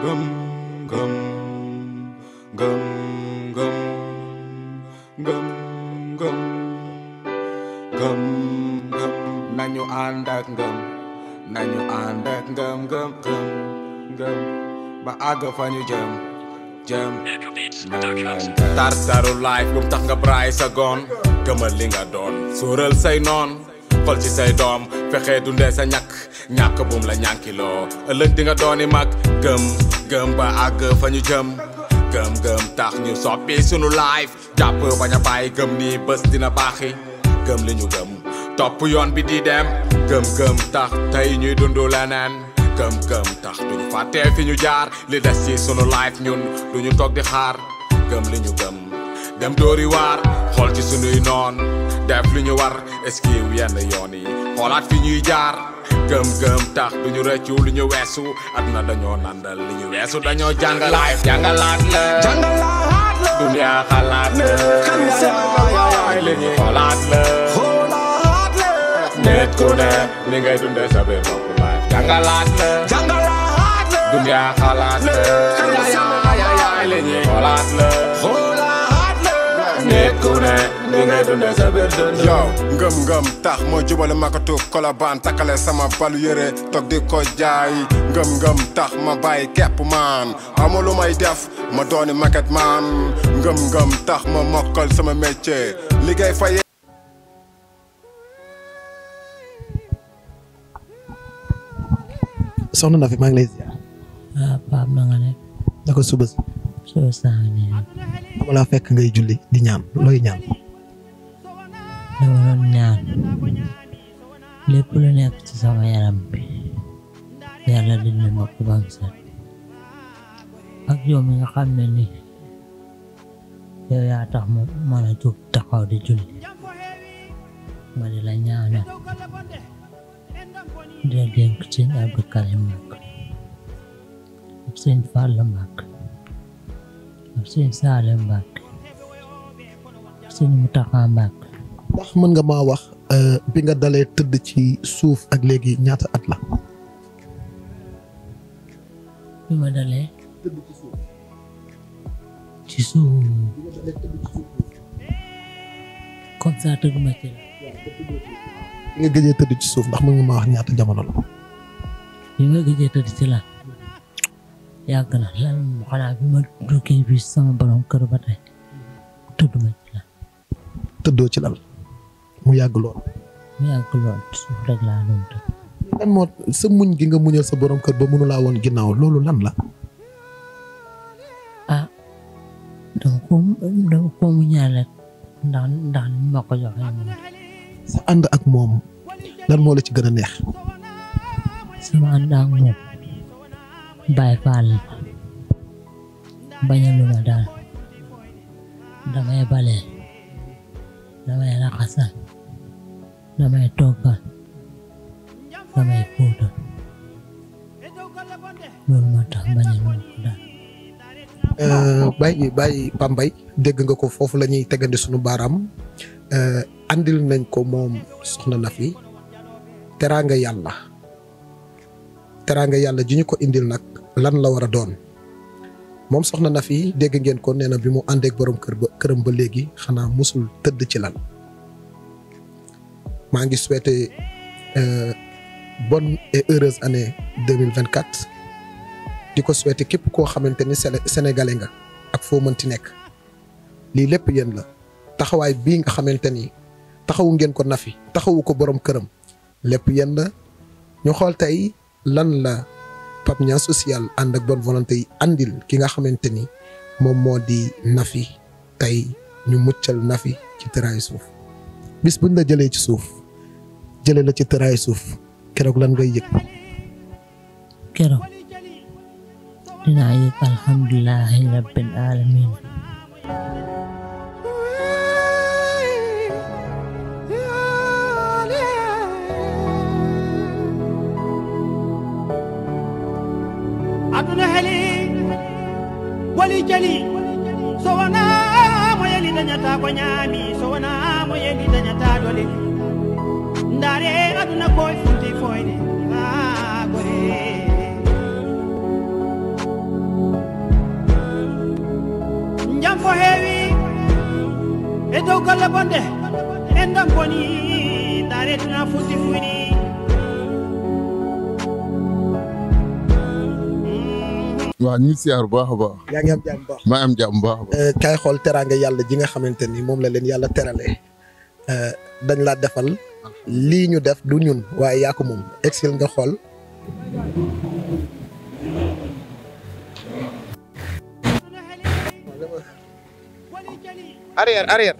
gëm gëm gëm gëm gëm gëm gëm gëm nañu ànd ak ngëm nañu ànd ak ngëm gëm gëm gëm ba àgg fa ñu jëm jëm tartaru life bu tax nga braay sa goon gëmal li nga doon sóoral say noon xol ci say doom fexe dundee sa ñàkk bum la ñànkiloo ëllëg di nga dooni mag gëm gëm ba àgg fa ñu jëm gëm gëm tax ñu soppi sunu life jàpp bañ a bàyyi gëm ni bés dina baaxi gëm li ñu gëm topp yoon bi di dem gëm gëm tax tey ñuy dundu leneen gëm gëm tax duñu fàttee fi ñu jaar li des ci sunu life ñun duñu toog di xaar gëm li ñu gëm dem dóori waar xool ci sunuy noon def li ñu war esquive yenn yoon yi xoolaat fi ñuy jaar gëm gëm tax duñu rëccu li ñu weesu aduna dañoo nandal li ñu weesu dañoo jàngal life jàngalaat la dunya xalaat la li ñu xoolaat la nit ku ne ni ngay dundee sa biir bopp life jàngalaat la dunya xalaat la li ñu xoolaat la nit ku ne ni ngay dundee sa biir dund yow ngëm-ngëm tax moo jubale makatu kolobaan takkale sama balu yére toog di ko jaay ngëm-ngëm tax ma bàyyi kepp maan amul lu may def ma dooni maquette maan ngëm-ngëm tax ma mokkal sama métier liggéey fa soxna na fi maa ngi lay ziar. ah Pape na nga nekk. naka suba si. suba saa ne. dama laa fekk ngay julli di ñaan looy ñaan. dama doon ñaan lépp lu nekk ci sama yaram bi yàlla dina ma ko bam set ak yow mi nga xam ne ni yow yaa tax ma mën a jóg taxaw di julli ma di la ñaanal di la dénk sëñ Abdou Karim Mbàkke ak sëñ Fall Mbàkke ak sëñ Saale Mbàkke ak sëñ Mutaxa Mbàkke. ndax mën nga maa wax bi nga dalee tëdd ci suuf ak léegi ñaata at la. bi ma dalee ci suuf comme ça tëdd ma ci la. bi nga gëjee tëdd ci suuf ndax mën nga maa wax ñaata jamono la. bi ma gëjee tëdd ci la yàgg na lan xanaa bi ma duggee bi sama borom kër ba tey tëdd ma ci la. tëddoo ci lal mu yàgg lool. mu yàgg lool suuf rek laa doon tëdd. lan moo sa muñ gi nga muñal sa borom kër ba mënu laa woon ginnaaw loolu lan la. ah dama ko muñal rek ndax ni ma ko joxee moom. sa ànd ak moom lan moo la ci gën a neex. sama ànd ak moom Baay Faal la bañalu ma daal damay bale damay raxasal damay toggal damay fóotal loolu moo tax bañalu ma ko daal. Baye Pambay dégg nga ko foofu la ñuy tegandi sunu baaraam andil nañ ko moom soxna Nafi teraanga yàlla ji ñu ko indil nag lan la war a doon moom soxna Nafi dégg ngeen ko nee na bi mu àndeek borom këram ba léegi xanaa musul tëdd ci lal. maa ngi souhaité bonne et heureuse année 2024 di ko souhaité képp koo xamante ni sénégalais nga ak foo mënti nekk lii lépp yéen la taxawaay bii nga xamante ni taxawu ngeen ko Nafi taxawu ko borom këram lépp yéen la ñu xool tey lan la Pape Niang social ànd ak bonne volonté yi andil ki nga xamante ni moom moo di Nafi tey ñu muccal Nafi ci tëraayu suuf bis buñ la jëlee ci suuf jëlee la ci tëraayu suuf keroog lan ngay yëg. keroog dinaa yëg alhamdulilahi rabbil alamin. aduna heli wali jali so wana mo yeli dañata ko ñaami so wana mo yeli dañata dole ndare aduna koy funti foyde gore golle bonde en dam boni ndaretuna futti fuyni waaw ñu siyaar bu baax a baax. yaa ngi am jàmm baax. maa am jàmm bu baax a baax. kaay xool teraanga yàlla ji nga xamante ni moom la leen yàlla teralee dañ laa defal lii ñu def du ñun waaye yaa ko moom exil nga xool. arrière arrière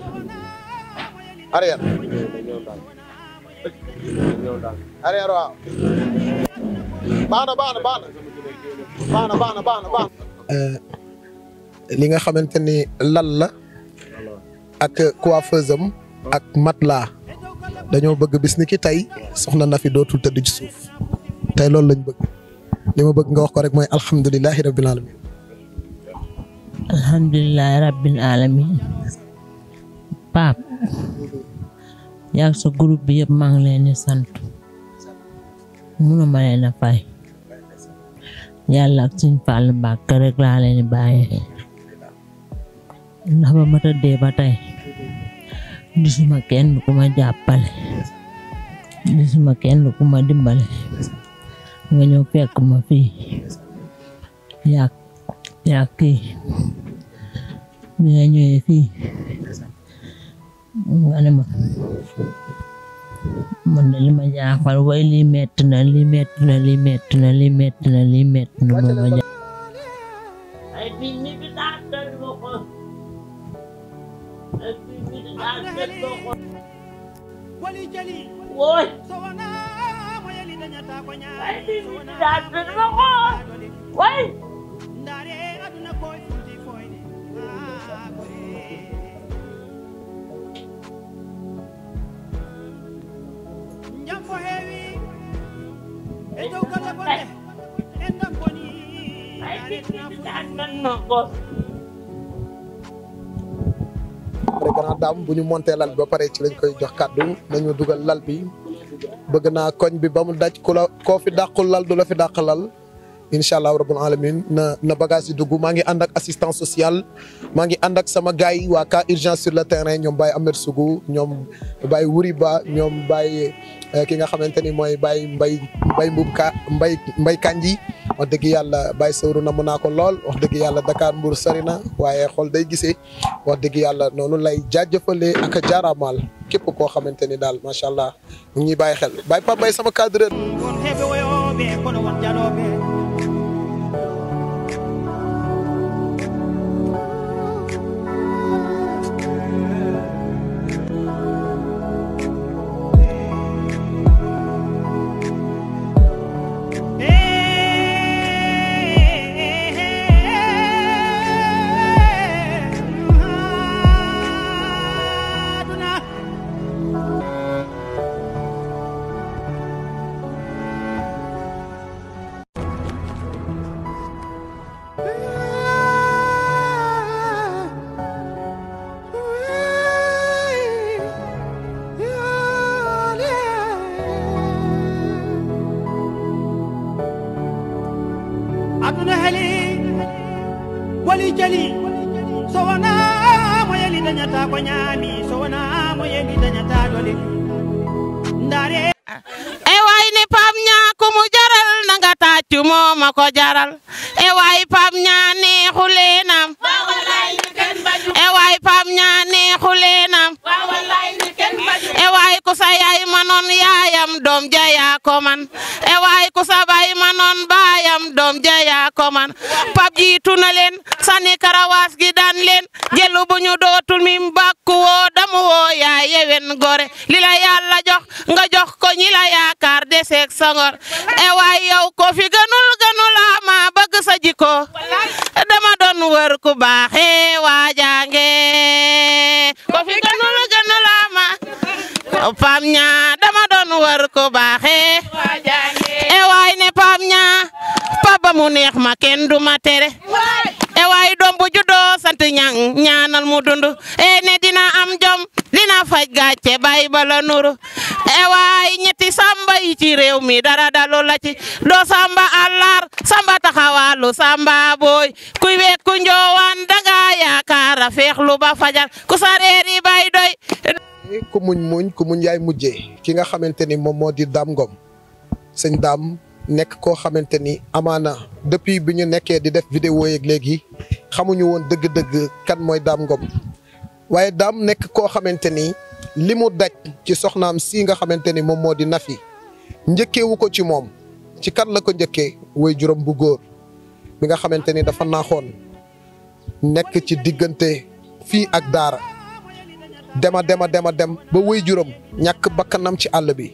arrière arrière waaw baax na li nga xamante ni lal la ak coiffeuse am ak matelas dañoo bëgg bis ni ki tey soxna na fi dootul tëdd ci suuf tey loolu lañ bëgg li ma bëgg nga wax ko rek mooy alhamdulilahi rabbil alamin alhamdulilahi rabbil alamin Pape yaa sa groupe bi yëpp maa ngi leen di sant mënuma leen a fay yàlla ak suñ Fall Mbàkke rek laa leen di bàyyee ndax ba ma tëddee ba tey gisuma kenn ku ma jàppale gisuma kenn ku ma dimbale nga ñëw fekk ma fii yaa kii bi nga ñëwee fii nga ne ma man de li ma jaaxal way lii metti na lii metti na lii metti na lii metti na lii metti na moo ma jaaxal ay bi mi bi daa tëdd ma ko ay bi mi bi daa tëdd ma ko wooy ay bi mi bi daa tëdd ma ko wooy grande dame bu ñu monté lal bi ba pare ci lañ koy jox kàddu nañu dugal lal bi bëgg naa koñ bi ba mu daj ku la koo fi dàqul lal du la fi dàq lal incha allah rabbul alamin na bagage yi dugg maa ngi ànd ak assistance sociale maa ngi ànd ak sama gars yi waa cas urgence sur le terrain ñoom Baye Ahmed Sougou ñoom Baye Wuri Ba ñoom Baye ki nga xamante ni mooy Baye Mbay Kanji wax dëgg yàlla Baye Sawru namm naa ko lool wax dëgg yàlla Dakar Mbour sori na waaye xool day gisee wax dëgg yàlla noonu lay jaajëfalee ak a jaaraamaal képp koo xamante ni daal macha allah mu ngi ñuy bàyyi xel Baye Pape Baye sama cadreur. aduna heli wali jali so wana mo yeli dañata ko ñaami so wana mo yeli dañata dole ndare e way ni pam ña ko mu jaral nanga taccu moma ko jaral e way pam ña neexulenam e way pam ña neexulenam e way ko sa yaay manon yaayam doom jaya ko man e way ko sa bay manon bayam doom jaya ko man pap jiitu na leen sani karawaas gi daan leen jëlu bu ñu dootul mi bakku woo damu woo yaa yewen gore li la yàlla jox nga jox ko ñi la yaakaar deseeg sangor e waay yow ko fi gënul ma bëgg sa jikko dama doon wër ku baaxe waajange ko fi gënul ma pam ña dama doon wër ku baaxe e waay ne pam ña papa mu neex ma kenn du ma tere e waay doom bu juddoo sant ñang ñaanal mu dund e ne dina am jom dina faj gàcce bay bala nuru e waay ñetti samba yi ci réew mi dara dalu la ci do samba allar samba taxawalu samba boy kuy wet ku njowaan danga yaakaara feexlu ba fajar ku sa reeri bay doy. ku muñ yaay mujjee ki nga xamante ni moom moo di Dame Ngom sëñ Dame nekk koo xamante ni amaana depuis bi ñu nekkee di def vidéo yeeg léegi xamuñu woon dëgg-dëgg kan mooy Dame Ngom waaye Dame nekk koo xamante ni li mu daj ci soxnaam si nga xamante ni moom moo di Nafi njëkkeewu ko ci moom ci kan la ko njëkkee way juróom bu góor bi nga xamante ni dafa naaxoon nekk ci diggante fii ak daara dem ba way juróom ñàkk bakkanam ci àll bi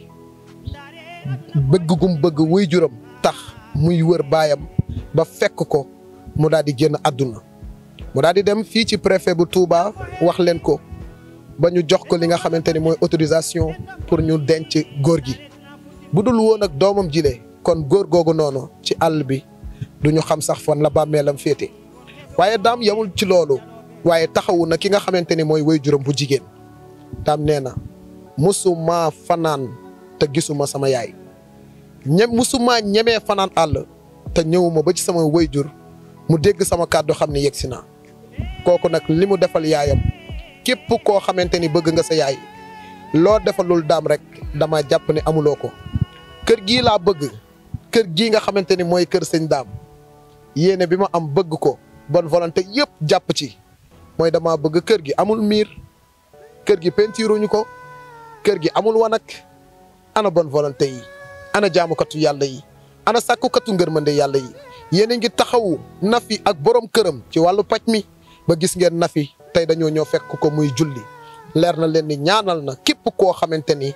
bëgg gum bëgg way juróom tax muy wër baayam ba fekk ko mu daal di génn àdduna mu daal di dem fii ci préfet bu Touba wax leen ko ba ñu jox ko li nga xamante ni mooy autorisation pour ñu denc góor gi bu dul woon ak doomam jile kon góor googu noonu ci àll bi du ñu xam sax fan la bàmmeelam féete waaye Dame yamul ci loolu waaye taxawu na ki nga xamante ni mooy way juróom bu jigéen Dame nee na musuma fanaan te gisuma sama yaay musuma ñemee fanaan àll te ñëwuma ba ci sama way jur mu dégg sama kàddu xam ne yegsi naa kooku nag li mu defal yaayam képp koo xamante ni bëgg nga sa yaay loo defalul Dame rek dama jàpp ne amuloo ko kër gii laa bëgg kër gii nga xamante ni mooy kër sëñ Dame yéene bi ma am bëgg ko bonne volonté yëpp jàpp ci mooy dama bëgg kër gi amul miir kër gi pentiruñu ko kër gi amul wanak ana bonne volonté yi ana jaamukatu yàlla yi ana sàkkukatu ngërmande yàlla yi yéen a ngi taxawu Nafi ak borom këram ci wàllu paj mi ba gis ngeen Nafi tey dañoo ñëw fekk ko muy julli leer na leen ni ñaanal na képp koo xamante ni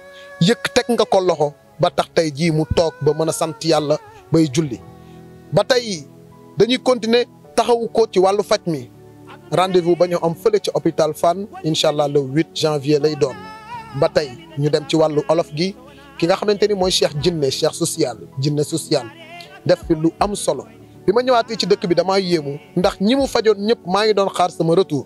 teg nga ko loxo ba tax tey jii mu toog ba mën a sant yàlla bay julli ba tey dañuy continuer taxawu ko ci wàllu faj mi rendez-vous ba ñu am fële ci hôpital Fann incha allah le 8 janvier lay doon ba tey ñu dem ci wàllu olof gi ki nga xamante ni mooy Cheikh jinne social def fi lu am solo bi ma ñëwaatee ci dëkk bi damaa yéemu ndax ñi mu fajoon ñëpp maa ngi doon xaar sama retour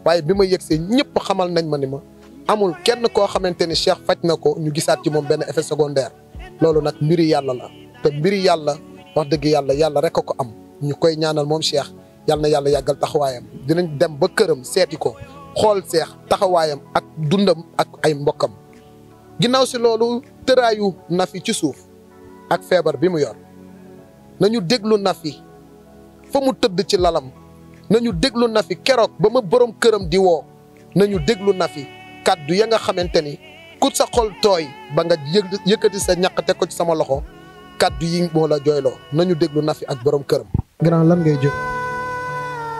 waaye bi ma yegsee ñëpp xamal nañ ma ni ma amul kenn koo xamante ni Cheikh faj na ko ñu gisaat ci moom benn effet secondaire loolu nag mbiri yàlla la te mbiri yàlla wax dëgg yàlla rek a ko am ñu koy ñaanal moom Cheikh yàlla na yàlla yàggal taxawaayam dinañ dem ba këram seeti ko xool Cheikh taxawaayam ak dundam ak ay mbokkam ginnaaw si loolu tëraayu Nafi ci suuf ak feebar bi mu yor nañu déglu Nafi fa mu tëdd ci lalam nañu déglu Nafi keroog ba ma borom këram di woo nañu déglu Nafi kàddu ya nga xamante ni ku sa xol tooy ba nga yëkkati sa ñaq teg ko ci sama loxo kàddu yi moo la jooyloo nañu déglu Nafi ak borom këram. grand lan ngay jóg.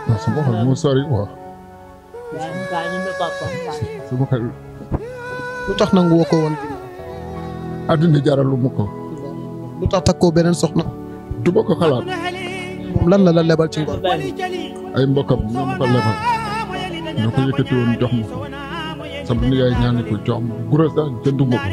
waaw sama xol moo sori waaw. sama xel. lu tax nangu woo ko woon. àddina jaralu ma ko. lu tax takkoo beneen soxna. du ma ko xalaat. moom lan la lebal ci ngor. ay mbokkam ñoo ma ko lebal. ñoo ko yëkkati woon jox ma ko. sama nijaay ñaan ko jox ma gura sax jënduma ko.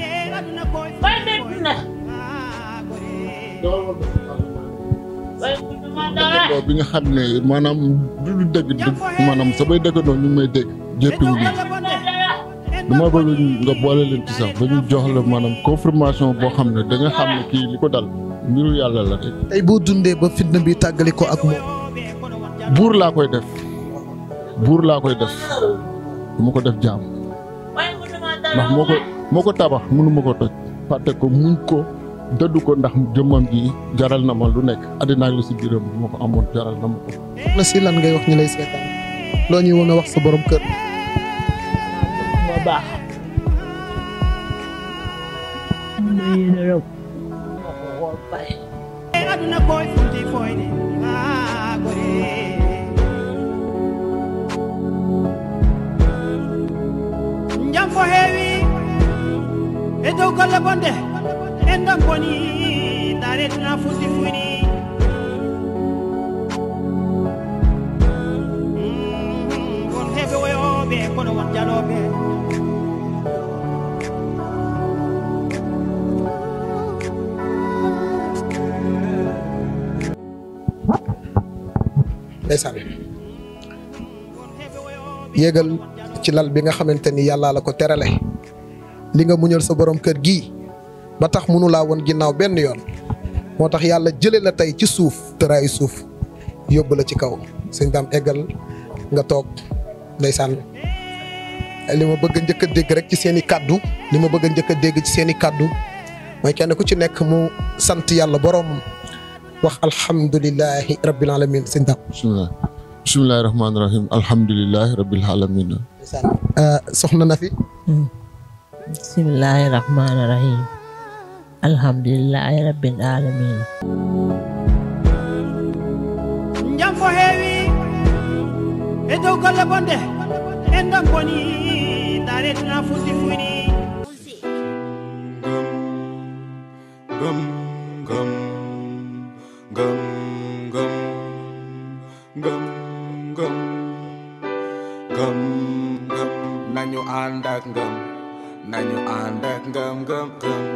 bi nga xam ne maanaam du dëgg maanaam samay dëggandoo ñu may dégg jéppiwuñu dama bëgg nga boole leen ci sax ba ñu jox la maanaam confirmation boo xam ne da nga xam ne kii li ko dal mbiru yàlla la rek. tey boo dundee ba fitna bi tàggali ko ak moom. buur laa koy def du ma ko def jaam ndax moo ko tabax mënuma ko toj fàtte ko muñ ko dëddu ko ndax jëmmam ji jaral na ma lu nekk àddina ak lu si biiram bu ma ko amoon jaral na ma ko. na si lan ngay wax ñu lay seetaan loo ñuy woon a wax sa borom kër. moo baax. aduna koy funti foyde gore jam fo heewi e dow golle bonde en ɗam boni daretuna funti fuyni won heɓe woyoɓe kono won jaloɓe ndeysaan yéegal ci lal bi nga xamante ni yàllaa la ko terale li nga muñal sa borom kër gii ba tax mënu laa woon ginnaaw benn yoon moo tax yàlla jële la tey ci suuf tëraayu suuf yóbbu la ci kaw sëñ Dame eggal nga toog ndeysaan li ma bëgg njëkk a dégg rek ci seen i kàddu li ma bëgg njëkk a dégg ci seen i kàddu mooy kenn ku ci nekk mu sant yàlla boroom wax alhamdulilahi rabbil alamin sëñ Dame. bismillahi rahmaani rahim alhamdulilahi rabbil alamin. soxna na fi. bismillahi rahmaani rahim alhamdulilahi rabbil alamin. Njam fo heewi e dow golle bonde en ɗon boni ndaretuna fuɗɗi fuyni gëm gëm gëm gëm gëm gëm gëm gëm nañu ànd ak ngëm nañu ànd ak ngëm ngëm ngëm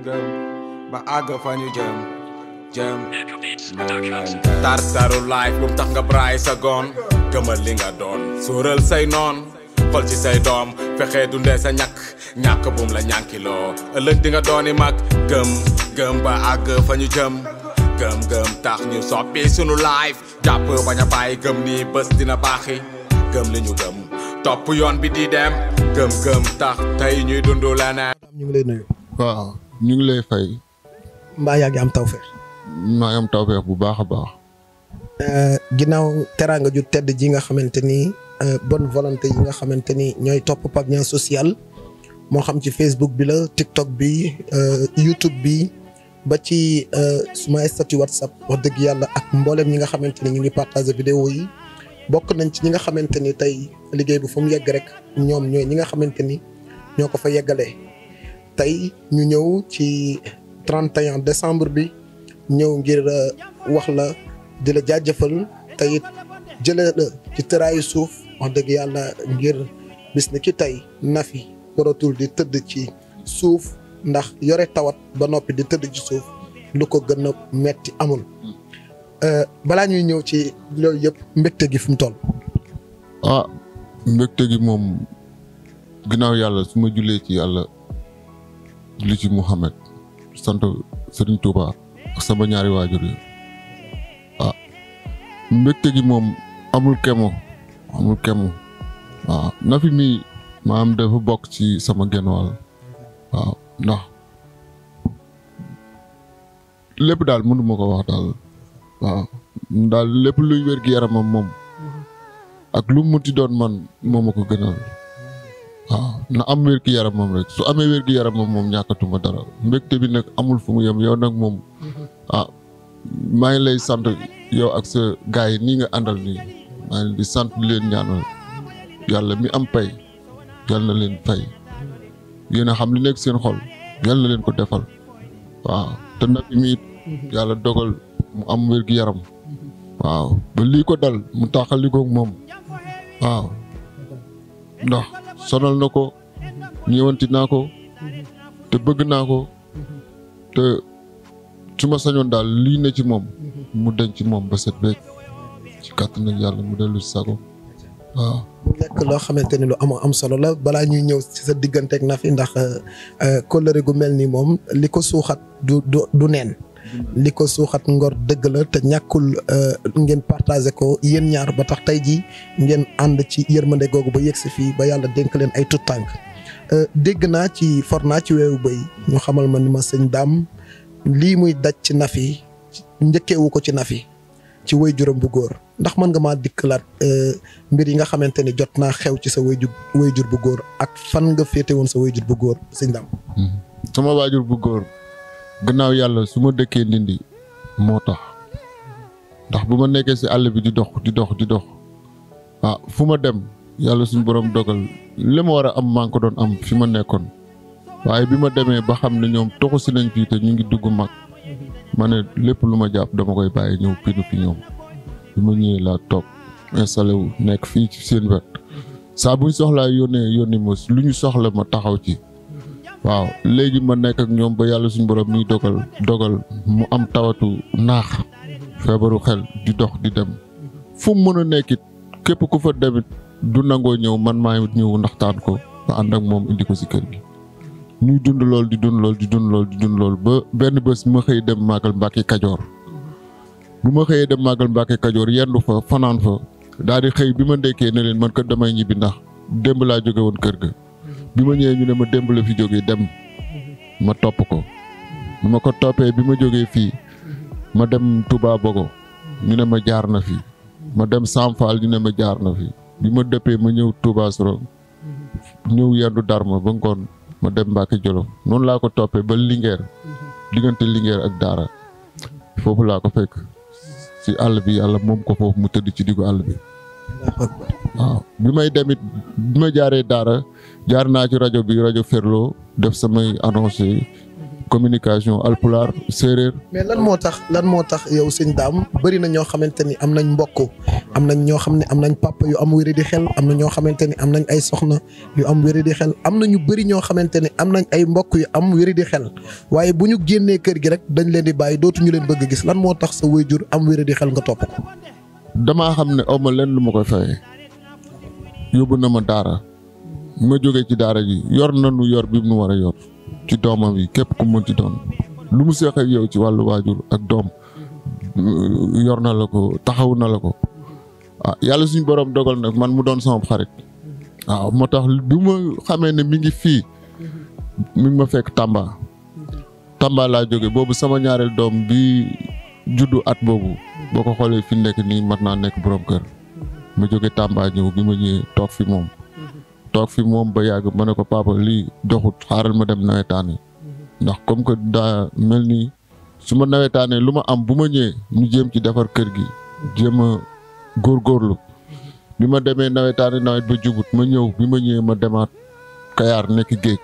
ngëm ba àgg fa ñu jëm jëm tartaru life bu tax nga braay sa goon gëmal li nga doon sóoral say noon xol ci say doom fexe dundee sa ñàkk bum la ñànkiloo ëllëg di nga dooni mag gëm gëm ba àgg fa ñu jëm gëm gëm tax ñu soppi sunu life jàpp bañ a bàyyi gëm ni bés dina baaxi gëm li ñu gëm topp yoon bi di dem gëm gëm tax tey ñuy dund leneen. ñu ngi lay nuyu. waaw ñu ngi lay fay. mbaa yaa ngi am tawfeex. maa ngi am tawfeex bu baax a baax. ginnaaw teraanga ju tedd ji nga xamante ni bonne volonté yi nga xamante ni ñooy topp Pape Niang social moo xam ci Facebook bi la TikTok bi YouTube bi ba ci suma statut WhatsApp wax dëgg yàlla ak mboolem ñi nga xamante ni ñu ngi partager vidéo yi bokk nañ ci ñi nga xamante ni tey liggéey bi fu mu yegg rek ñoom ñooy ñi nga xamante ni ñoo ko fa yeggalee tey ñu ñëw ci 31 décembre bi ñëw ngir wax la di la jaajëfal te it jëlee la ci tëraayu suuf wax dëgg yàlla ngir bis ni ki tey Nafi waratul di tëdd ci suuf ndax yore tawat ba noppi di tëdd ci suuf lu ko gën a metti amul. balaa ñuy ñëw ci loolu yëpp mbégte gi fu mu toll. ah mbégte gi moom ginnaaw yàlla su ma jullee ci yàlla julli ci Muhammad sant Serigne Touba ak sama ñaari waajur yi ah mbégte gi moom amul kemo waaw Nafi mi maam dafa bokk ci sama genn wàll waaw ndax lépp daal mënu ma ko wax daal waaw daal lépp luy wér gi yaramam moom ak lu mu ti doon man moo ma ko gënal waaw na am wér gi yaramam rek su amee wér gi yaramam moom ñàkkatuma dara mbégte bi nag amul fu mu yem yow nag moom ah maa ngi lay sant yow ak sa gars yi nii nga àndal nii maa ngi di sant di leen ñaanal yàlla mi am pay yàlla na leen fay yéen a xam li nekk seen xol yàlla na leen ko defal waaw te Nafi mi yàlla dogal mu am wér gi yaram waaw ba lii ko dal mu taxali ko moom waaw ndax sonal na ko ñëwanti naa ko te bëgg naa ko te su ma sañoon daal lii ne ci moom mu denc ci moom ba set beeg ci kàttan ak yàlla mu dellu si sago waaw. mu nekk loo xamante ni lu am solo la balaa ñuy ñëw ci sa diggante ak Nafi ndax kóllëre gu mel ni moom li ko suuxat du neen. li ko suuxat ngor dëgg la te ñàkkul ngeen partagé ko yéen ñaar ba tax tey jii ngeen ànd ci yërmande googu ba yegg si fii ba yàlla dénk leen ay tout tànk dégg naa ci for naa ci weewu bëy ñu xamal ma ni ma sëñ Dame lii muy daj ci Nafi njëkkeewu ko ci Nafi ci waajuram bu góor ndax mën nga maa dikkalaat mbir yi nga xamante ni jot naa xew ci sa waajur bu góor ak fan nga féete woon sa waajur bu góor sëñ Dame. sama waajur bu góor gannaaw yàlla su ma dëkkee Ndindi moo tax ndax bu ma nekkee si àll bi di dox ah fu ma dem yàlla suñu borom dogal li ma war a am maa ngi ko doon am fi ma nekkoon waaye bi ma demee ba xam ne ñoom toxu si nañ fii te ñu ngi dugg mag ma ne lépp lu ma jàpp dama koy bàyyi ñëw pinu fi ñoom bi ma ñëwee laa toog installé wu nekk fii ci seen wet saa buñ soxlaa yónnee ma lu ñu soxla ma taxaw ci waaw léegi ma nekk ak ñoom ba yàlla suñu borom muy dogal mu am tawatu naax feebaru xel di dox di dem fu mu mën a nekkit képp ku fa demit du nangoo ñëw man maa ñëw ndaxtaan ko ba ànd ak moom indi ko si kër gi ñuy dund lool ba benn bés ma xëy dem màggal Mbàkke Kajoor bu ma xëyee dem màggal Mbàkke Kajoor yendu fa fanaan fa daal di xëy bi ma ndekkee ne leen man kat damay ñibbi ndax démb laa jóge woon kër ga bi ma ñëwee ñu ne ma démb la fi jógee dem ma topp ko bi ma ko toppee bi ma jógee fii ma dem Touba Bogo ñu ne ma jaar na fi ma dem Samfal ñu ne ma jaar na fi bi ma dëppee ma ñëw Touba Soro ñëw yendu Darma ba ngoon ma dem Mbacke Jolof noonu laa ko toppee ba Linguère diggante Linguère ak Daara foofu laa ko fekk ci àll bi yàlla moom ko foofu mu tëdd ci diggu àll bi waaw bi may demit bi ma jaaree Daara jaar naa ci rajo bi rajo Ferlo def samay annoncé communication alpulaar séeréer. mais lan moo tax yow sëñ Dame bëri na ñoo xamante ni am nañ mbokk am nañ ñoo xam ne am nañ papa yu am wéri di xel am na ñoo xamante ni am nañ ay soxna yu am wéri di xel am na ñu bëri ñoo xamante ni am nañ ay mbokk yu am wéri di xel waaye bu ñu génnee kër gi rek dañ leen di bàyyi dootuñu leen bëgg gis lan moo tax sa waajur am wéri di xel nga topp ko. damaa xam ne aw ma lenn lu ma koy fayee yóbbu na ma Daara ma jógee ci Daara ji yor nañu yor bi mu war a yor. ci doomam yi képp ku mën ci doon lu mu seex ak yow ci wàllu waajur ak doom yor na la ko taxaw na la ko yàlla suñu borom dogal nag man mu doon sama xarit waaw moo tax bi ma xamee ne mi ngi fii mi ngi ma fekk Tamba laa jóge boobu sama ñaareel doom bi juddu at boobu boo ko xoolee fi nekk nii mat naa nekk borom kër ma jóge Tamba ñëw bi ma ñëwee toog fi moom ba yàgg ma ne ko papa lii doxut xaaral ma dem nawetaane ndax comme que daa mel ni su ma nawetaane lu ma am bu ma ñëwee ñu jéem ci defar kër gi jéem a góorgóorlu bi ma demee nawetaane nawet ba jubut ma ñëw bi ma ñëwee ma demaat Kayaar nekk géej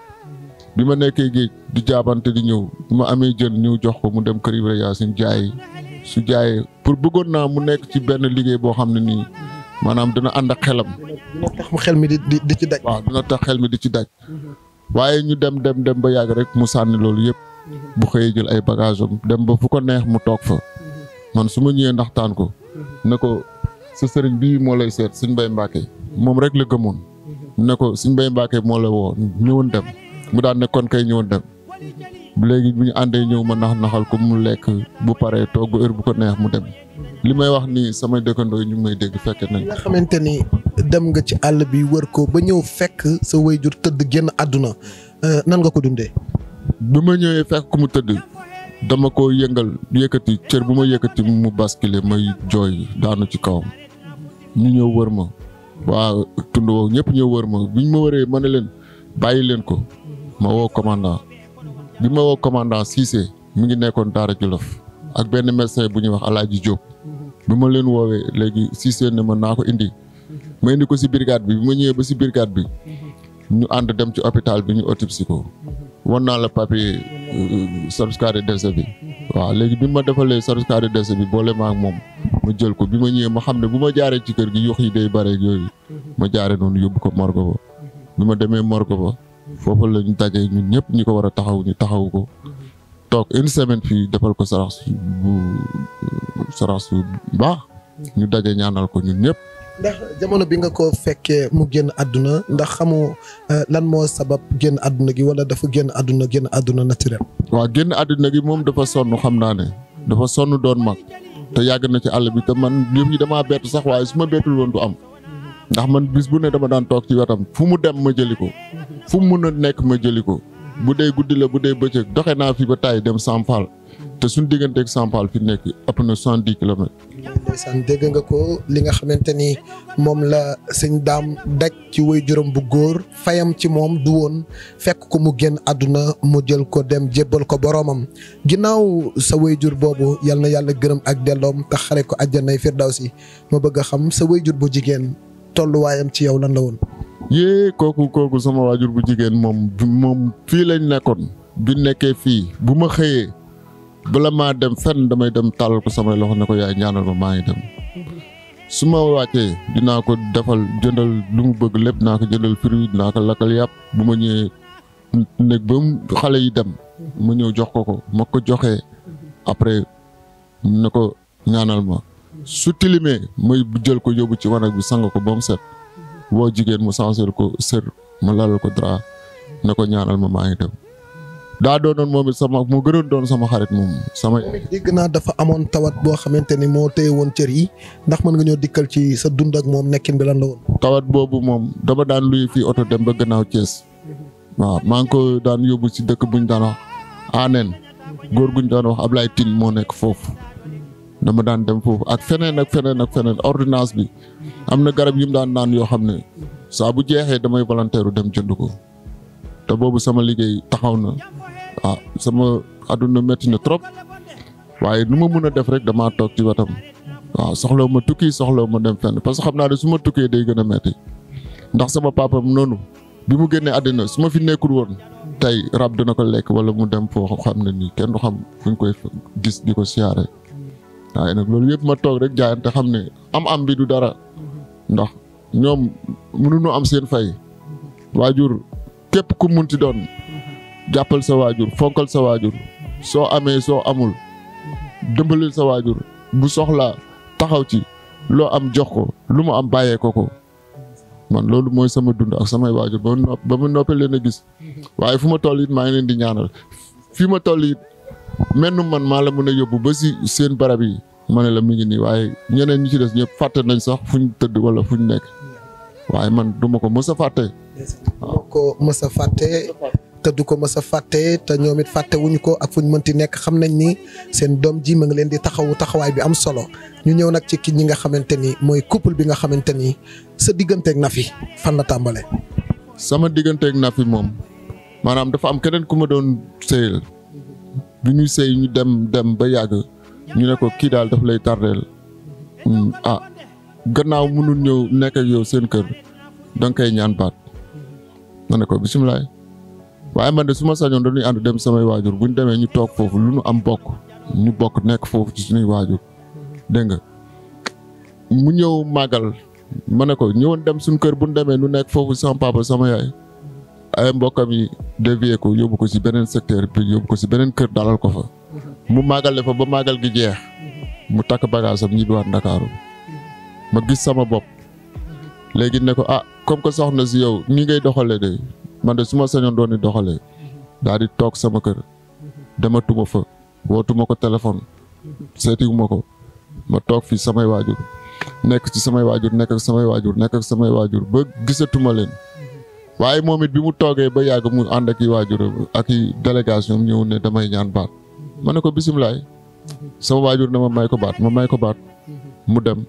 bi ma nekkee géej di jaabante di ñëw bi ma amee jën ñëw jox ko mu dem kër Ibra Yaasin jaay su jaayee pour bëggoon naa mu nekk ci benn liggéey boo xam ne nii maanaam dina ànd ak xelam. dina tax xel mi di ci daj. waaw dina tax xel mi di ci daj. waaye ñu dem ba yàgg rek mu sànni loolu yëpp. bu xëyee jël ay bagages am dem ba fu ko neex mu toog fa. man su ma ñëwee ndaxtaan ko. ne ko sa sëriñ bii moo lay seet Sëñ Mbay Mbàkke moom rek la gëmoon. ne ko Sëñ Mbay Mbàkke moo la woo ñëwoon dem mu daan ne kon kay ñëwoon dem. léegi bu ñu àndee ñëw ma naxal ko mu lekk bu paree toog ba heure bu ko neex mu dem. li may wax ni samay dëkkandoo ñu ngi may dégg fekke nañ. nga xamante ni dem nga ci àll bi wër ko ba ñëw fekk sa waajur tëdd génn àdduna nan nga ko dundee. bi ma ñëwee fekk ko mu tëdd dama ko yëngal yëkkati cër bu ma yëkkati mu basculer may jooy daanu ci kawam ñu ñëw wër ma waa tund woowu ñëpp ñëw wër ma biñ ma wëree ma ne leen bàyyi leen ko ma woo commandant bi ma woo commandant Cissé mi ngi nekkoon Daara Jolof ak benn médecin bu ñuy wax Alaaji Diop bi ma leen woowee léegi Cissé ne ma naa ko indi ma indi ko si brigade bi ma ñëwee ba si brigade bi ñu ànd dem ci hôpital bi ñu autopsie ko wan naa la papier certificat de décès bi waaw léegi bi ma defalee certificat de décès bi boole ma ak moom ma jël ko bi ma ñëwee ma xam ne bu ma jaaree ci kër gi yox yi day bare ak yooyu ma jaaree noonu yóbbu ko morgue ba bi ma demee morgue ba foofu la ñu dajee ñun ñëpp ñi ko war a taxaw ñu taxaw ko toog une semaine fii defal ko sarax su baax ñu daje ñaanal ko ñun ñëpp. ndax jamono bi nga ko fekkee mu génn àdduna ndax xamoo lan moo sabab génn àdduna gi wala dafa génn àdduna naturel. waaw génn àdduna gi moom dafa sonn xam naa ne dafa sonn doon mag te yàgg na ci àll bi te man yëf yi damaa bett sax waaye su ma bettul woon du am ndax man bis bu ne dama daan toog ci wetam fu mu dem ma jëli ko fu mu mën a nekk ma jëli ko bu dee guddi la bu dee bëccëg doxe naa fi ba tay dem Sampal te suñ digganteeg Sampal fi nekk ëpp na 70 kilomètres. ndeysaan dégg nga ko li nga xamante ni moom la sëñ Dame daj ci waajuram bu góor fayam ci moom du woon fekk ko mu génn àdduna mu jël ko dem jébbal ko boroomam ginnaaw sa waajur boobu yal na yàlla gërëm ak delloom te xare ko àjjanay firdawsi ma bëgg a xam sa waajur bu jigéen tolluwaayam ci yow lan la woon. yée kooku sama waajur bu jigéen moom fii lañ nekkoon bi nekkee fii bu ma xëyee bala maa dem fenn damay dem tàllal ko samay loxo ne ko yaay ñaanal ma maa ngi dem su ma wàccee dinaa ko defal jëndal lu mu bëgg lépp naa ko jëndal fruit dinaa ko lakkal yàpp bu ma ñëwee nekk ba xale yi dem ma ñëw jox ko ma ko joxee après ne ko ñaanal ma su tilimee may jël ko yóbbu ci wanag bi sang ko ba mu set woo jigéen mu sansel ko sër ma lalal ko dara ne ko ñaanal ma maa ngi dem daa doonoon moom it sama moo gënoon doon sama xarit moom sama. dégg naa dafa amoon tawat boo xamante ni moo téye woon cër yi ndax mën nga ñoo dikkal ci sa dund ak moom nekkin bi lan la woon. tawat boobu moom dama daan luy fii oto dem ba gannaaw Thiès waaw maa ngi ko daan yóbbu si dëkk buñ daan wax Aneen góor guñ daan wax Ablaye Tine moo nekk foofu dama daan dem foofu ak feneen ak feneen ak feneen ordonnance bi am na garab yu mu daan naan yoo xam ne saa bu jeexee damay volontaire dem jënd ko te boobu sama liggéey taxaw na sama àdduna métti na trop waaye nu ma mën a def rek damaa toog ci wetam waaw soxlaw ma tukki soxlaw ma dem fenn parce que xam naa ne su ma tukkee day gën a métti ndax sama papa noonu bi mu génnee àddina su ma fi nekkul woon tey rab dina ko lekk wala mu dem foo xam ne nii kenn du xam fu ñu koy gis di ko siyaare waaye nag loolu yëpp ma toog rek jaayante xam ne am bi du dara ndax ñoom mënuñu am seen fay waajur képp ku munti doon jàppal sa waajur fonkal sa waajur soo amee soo amul dëmbalil sa waajur bu soxlaa taxaw ci loo am jox ko lu mu am bàyyee ko man loolu mooy sama dund ak samay waajur ba mu noppee leen a gis waaye fu ma toll it maa ngi leen di ñaanal fii ma toll it menn man maa la mën a yóbbu ba si seen barab yi ma ne la mi ngi nii waaye ñeneen ñi ci des ñëpp fàtte nañ sax fu ñu tëdd wala fu ñu nekk waaye man duma ko mës a fàtte. moo ko mës a fàtte te du ko mës a fàtte te ñoom it fàtte wuñu ko ak fu ñu mënti nekk xam nañ ni seen doom ji ma ngi leen di taxawaay bi am solo ñu ñëw nag ci ki ñi nga xamante ni mooy couple bi nga xamante ni sa digganteeg Nafi fan la tàmbale. sama digganteeg Nafi moom maanaam dafa am keneen ku ma doon sëyal bi ñuy sëy ñu dem ba yàgg ñu ne ko kii daal daf lay tardeel gannaaw mënul ñëw nekk ak yow seen kër danga koy ñaan baat ma ne ko bisimilah waaye man de su ma sañoon dañuy ànd dem samay waajur bu ñu demee ñu toog foofu lu ñu am ñu bokk nekk foofu ci suñuy waajur dégg nga mu ñëw màggal ma ne ko ñëwoon dem suñu kër bu ñu demee nu nekk foofu sama papa sama yaay ay mbokkam yi dévier ko yóbbu ko si beneen secteur bi yóbbu ko si beneen kër dalal ko fa mu màggale fa ba màggal gi jeex mu takk bagage am ñibbiwaat Ndakaaru ma gis sama bopp léegi ne ko comme que soxna si yow nii ngay doxalee de man de su ma sañoon doon di doxalee daal di toog sama kër dematuma fa wootuma ko téléphone seetiwuma ko ma toog fii samay waajur nekk ci samay waajur nekk ak samay waajur ba gisatuma leen waaye moom it bi mu toogee ba yàgg mu ànd ak i waajur ak i délégation ñëw ne damay ñaan baat ma ne ko bisimilaay sama waajur ne ma may ko baat mu dem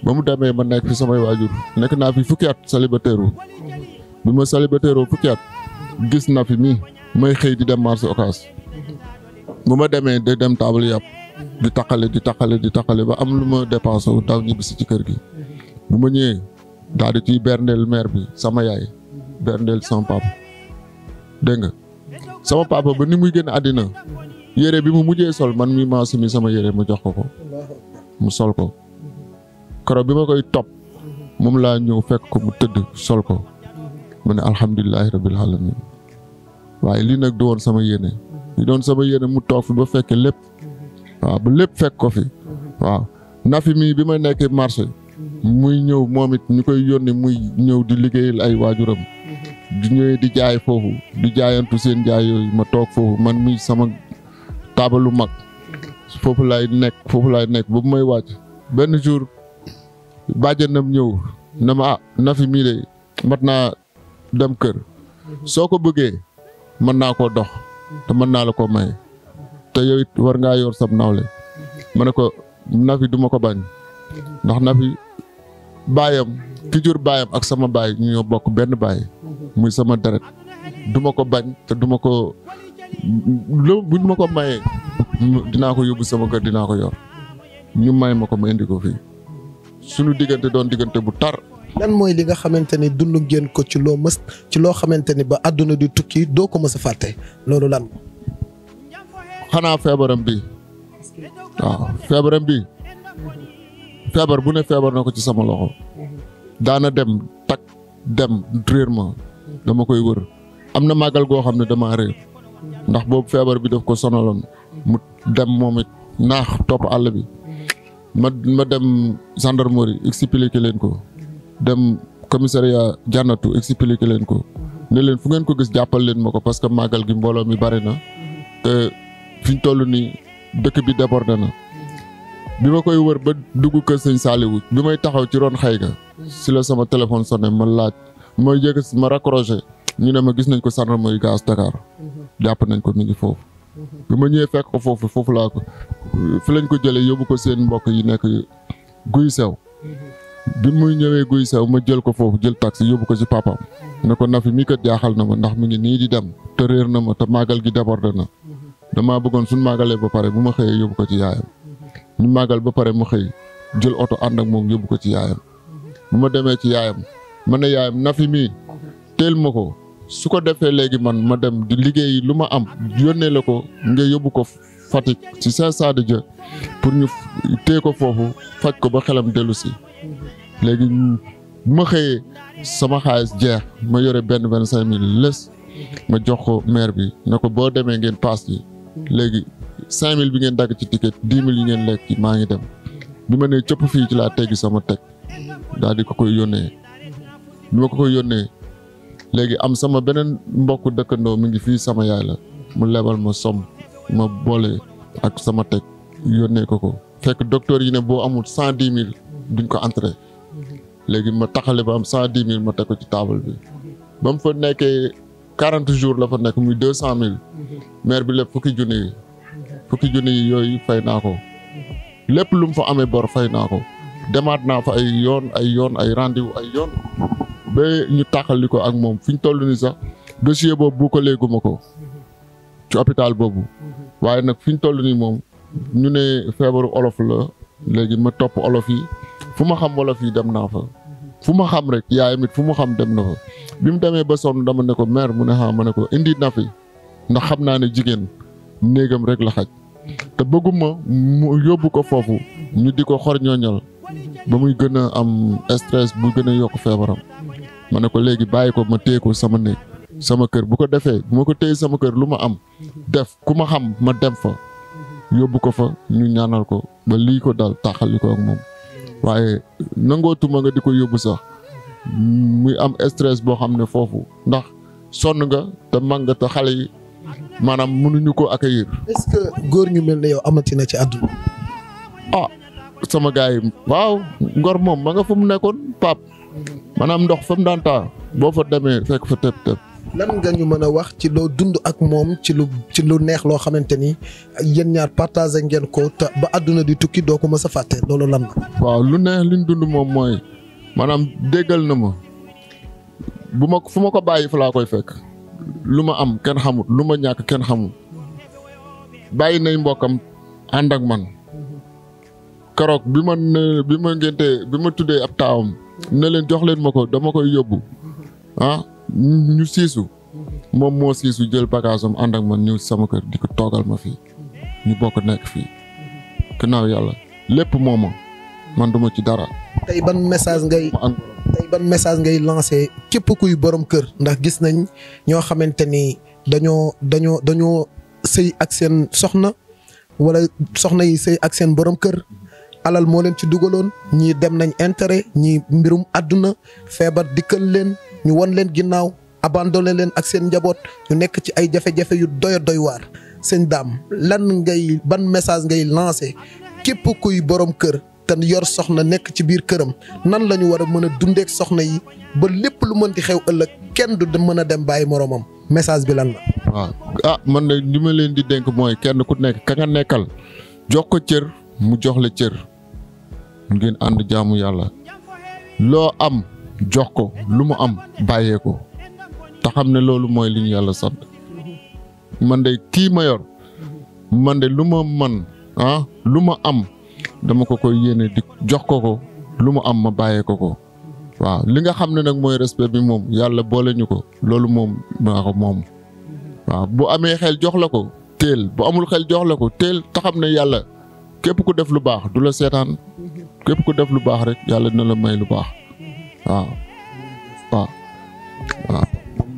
ba mu demee ma nekk fi samay waajur nekk naa fi fukki at célibataire bi ma célibataire fukki at gis na fi mi may xëy di dem marché Ocass bu ma demee day dem table yàpp di taqale ba am lu ma dépensé wu daw ñibbisi ci kër gi bu ma ñëwee daal di ciy berndeel mère bi sama yaay berndeel sama papa dégg nga sama papa ba ni muy génn àddina yére bi mu mujjee sol man mi maa sumi sama yére ma jox ko mu sol ko koro bi ma koy topp moom laa ñëw fekk ko mu tëdd sol ko mu ne alhamdulilahi rabbil alamin waaye lii nag du woon sama yéene li doon sama yéene mu toog fi ba fekk lépp waaw ba lépp fekk ko fi waaw Nafi mii bi ma nekkee marché muy ñëw moom it ñu koy yónni muy ñëw di liggéeyal ay waajuram di ñëwee di jaay foofu di jaayantu seen jaay yooyu ma toog foofu man mi sama taabalu mag foofu laay nekk ba bu may wàcc benn jour bàjjanam ñëw na ma Nafi mii de mat naa dem kër soo ko bëggee mën naa koo dox te mën naa la ko may te yow it war ngaa yor sab nawle ma ne ko Nafi duma ko bañ ndax Nafi baayam ki jur baayam ak sama baay ñu ñoo bokk benn baay muy sama deret duma ko bañ te duma ko buñ ma ko mayee dinaa ko yóbbu sama kër dinaa ko yor ñu may ma ko ma indi ko fii suñu diggante doon diggante bu tar. lan mooy li nga xamante ni dund ngeen ko ci loo xamante ni ba àdduna di tukki doo ko mës a fàtte loolu lan. xanaa feebaram bi waaw feebaram bi feebar bu ne feebar na ko ci sama loxo daana dem réer ma dama koy wër am na màggal goo xam ne dama réer ndax boobu feebar bi daf ko sonaloon mu dem moom it naax topp àll bi ma dem gendarmerie expliqué leen ko dem commissariat jànnatu expliqué leen ko ne leen fu ngeen ko gis jàppal leen ma ko parce que màggal gi mbooloo mi bari na te fi ñu toll nii dëkk bi débordé na. bi ma koy wër ba dugg kër sëñ Saliou bi may taxaw ci ron xëy ga si la sama téléphone sonné ma laaj ma yëg ma raccroché ñu ne ma gis nañ ko gendarmerie gaz Dakar jàpp nañ ko mi ngi foofu. bi ma ñëwee fekk ko foofu laa ko fi lañ ko jëlee yóbbu ko seen mbokk yi nekk guy sew. bi muy ñëwee guy sew ma jël ko foofu jël taxi yóbbu ko ci papaam ne ko Nafi mii kat jaaxal na ma ndax mi ngi nii di dem te réer na ma te màggal gi débordé na damaa bëggoon suñ màggalee ba pare bu ma xëyee yóbbu ko ci yaayam. ñu màggal ba pare mu xëy jël oto ànd ak moom yóbbu ko ci yaayam bu ma demee ci yaayam ma ne yaayam Nafi mii teel ma ko su ko defee léegi man ma dem di liggéey lu ma am yónnee la ko nga yóbbu ko Fatick ci Saint-Sadio Dia pour ñu téye ko foofu faj ko ba xelam dellu si léegi bu ma xëyee sama xaalis jeex ma yore benn 25,000 lës ma jox ko maire bi ne ko boo demee ngeen paas yi léegi 5,000 bi ngeen dagg ci ticket 10,000 yi ngeen lekk ci maa ngi dem bi ma nee cëpp fii ci laa teggi sama teg daal di ko koy yónnee bi ma ko koy yónnee léegi am sama beneen mbokk dëkkandoo mi ngi fii sama yaay la mu lebal ma som ma boole ak sama teg yónnee ko fekk docteur yi ne boo amul 110,000 duñ ko entré léegi ma taxale ba am 110,000 ma teg ko ci table bi ba mu fa nekkee 40 jours la fa nekk muy 200,000 maire bi lépp fukki junni yi yooyu fay naa ko lépp lu mu fa amee bor fay naa ko demaat naa fa ay yoon ay rendez-vous ay yoon ba ñu taxali ko ak moom fi ñu toll nii sax dossier boobu bu ko léeguma ko ci hôpital boobu waaye nag fi ñu toll nii moom ñu ne feebaru olof la léegi ma topp olof yi fu ma xam wolof yi dem naa fa fu ma xam rek yaayam it fu mu xam dem na fa bi mu demee ba sonn dama ne ko mère mu ne ma ne ko indi na fi ndax xam naa ne jigéen néegam rek la xaj te bëgguma mu yóbbu ko foofu ñu di ko xor ñooñal ba muy gën a am stress bu gën a yokk feebaram ma ne ko léegi bàyyi ko ma téye ko sama néeg sama kër bu ko defee bu ma ko téye sama kër lu ma am def ku ma xam ma dem fa yóbbu ko fa ñu ñaanal ko ba lii ko dal taxali ko ak moom waaye nangootuma nga di ko yóbbu sax muy am stress boo xam ne foofu ndax sonn nga te mag nga te xale yi maanaam mënuñu ko accueillir. est-ce que góor ñu mel ne yow amati na ci àdduna. ah sama gars yi waaw ngor moom ma nga fa mu nekkoon pap maanaam ndox fa mu daan taa boo fa demee fekk fa tëb. lan nga ñu mën a wax ci loo dund ak moom ci lu neex loo xamante ni yéen ñaar partagé ngeen ko te ba àdduna di tukki doo ko mës a fàtte loolu lan la. waaw lu neex liñ dund moom mooy maanaam déggal na ma fu ma ko bàyyi fa laa koy fekk lu ma am kenn xamut lu ma ñàkk kenn xamut bàyyi nay mbokkam ànd ak man keroog bi ma tuddee ab taawam ne leen jox leen ma ko dama koy yóbbu ñu siisu moom moo siisu jël bagage am ànd ak man ñëw sama kër di ko toogal ma fii ñu bokk nekk fii gannaaw yàlla lépp mooma man duma ci dara. tey ban message ngay lancé képp kuy borom kër ndax gis nañ ñoo xamante ni dañoo sëy ak seen soxna wala soxna yi sëy ak seen borom kër alal moo leen ci dugaloon ñii dem nañ intérêt ñii mbirum àdduna feebar dikkal leen ñu won leen ginnaaw abandonné leen ak seen njaboot ñu nekk ci ay jafe-jafe yu doy waar sëñ Dame ban message ngay lancé képp kuy borom kër te yor soxna nekk ci biir këram nan la ñu war a mën a dundeek soxna yi ba lépp lu mën di xew ëllëg kenn du mën a dem bàyyi moromam message bi lan la. waaw man de li ma leen di dénk mooy kenn ku nekk ka nga nekkal jox ko cër mu jox la cër ngeen ànd jaamu yàlla loo am jox ko lu mu am bàyyee ko te xam ne loolu mooy li ñu yàlla sant man de kii ma yor man de lu ma man lu ma am dama ko koy yéene di jox ko lu mu am ma bàyyee ko waaw li nga xam ne nag mooy respect bi moom yàlla boole ñu ko loolu moom maa ko moom waaw bu amee xel jox la ko teel bu amul xel jox la ko teel te xam ne yàlla képp ku def lu baax du la seetaan képp ku def lu baax rek yàlla dina la may lu baax waaw.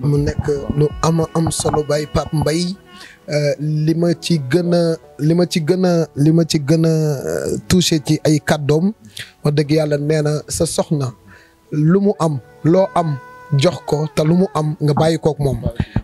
mu nekk lu am solo bay Pape Mbaye li ma ci gën a touché ci ay kàddoom wax dëgg yàlla nee na sa soxna lu mu am loo am jox ko te lu mu am nga bàyyi kook moom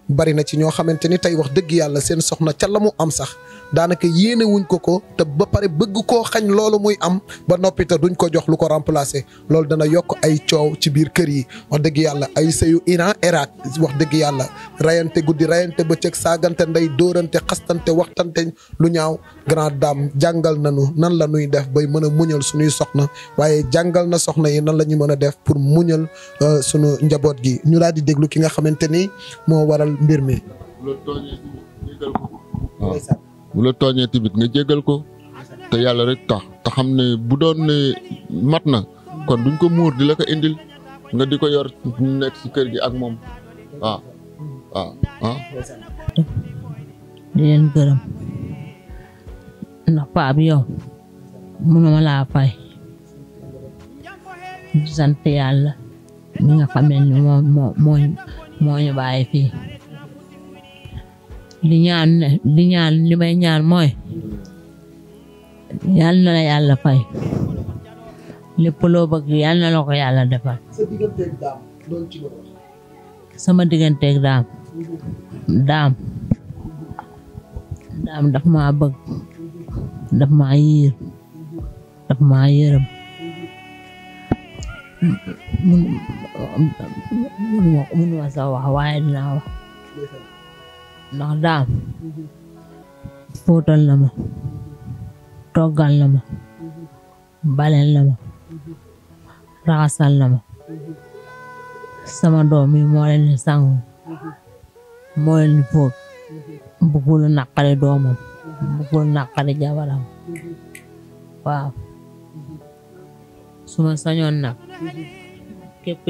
bari na ci ñoo xamante ni tey wax dëgg yàlla seen soxna ca la mu am sax daanaka yéene wuñ ko te ba pare bëgg koo xañ loolu muy am ba noppi te duñ ko jox lu ko remplacer loolu dana yokk ay coow ci biir kër yi wax dëgg yàlla ay sëyu Iran Irak wax dëgg yàlla rayante guddi rayante bëccëg saagante ndey dóorante xastante waxtante lu ñaaw grande dame jàngal nañu nan la ñuy def bay mën a muñal suñuy soxna waaye jàngal na soxna yi nan la ñu mën a def pour muñal suñu njaboot gi ñu daal di déglu ki nga xamante ni moo waral mbir mi. bu la tooñee tamit nga jéggal ko te yàlla rek tax te xam ne bu doon ne mat na kon duñ ko muur di la ko indil nga di ko yor nekk ci kër gi ak moom waaw waaw di leen gërëm ndax paa bi yow mënuma laa fay di sant yàlla mi nga xam ne moo ñu bàyyi fii li may ñaan mooy yal na la yàlla fay lépp loo bëgg yal na la ko yàlla defal sama digganteeg daam daf maa bëgg daf maa yiir daf maa yërëm mënuma sa wax waaye dinaa wax ndax daam fóotal na ma toggal na ma balel na ma raxasal na ma sama doom yi moo leen di sangu moo leen di fóot bëggul naqari doomam bëggul naqari jabaram waaw suma sañoon nag képp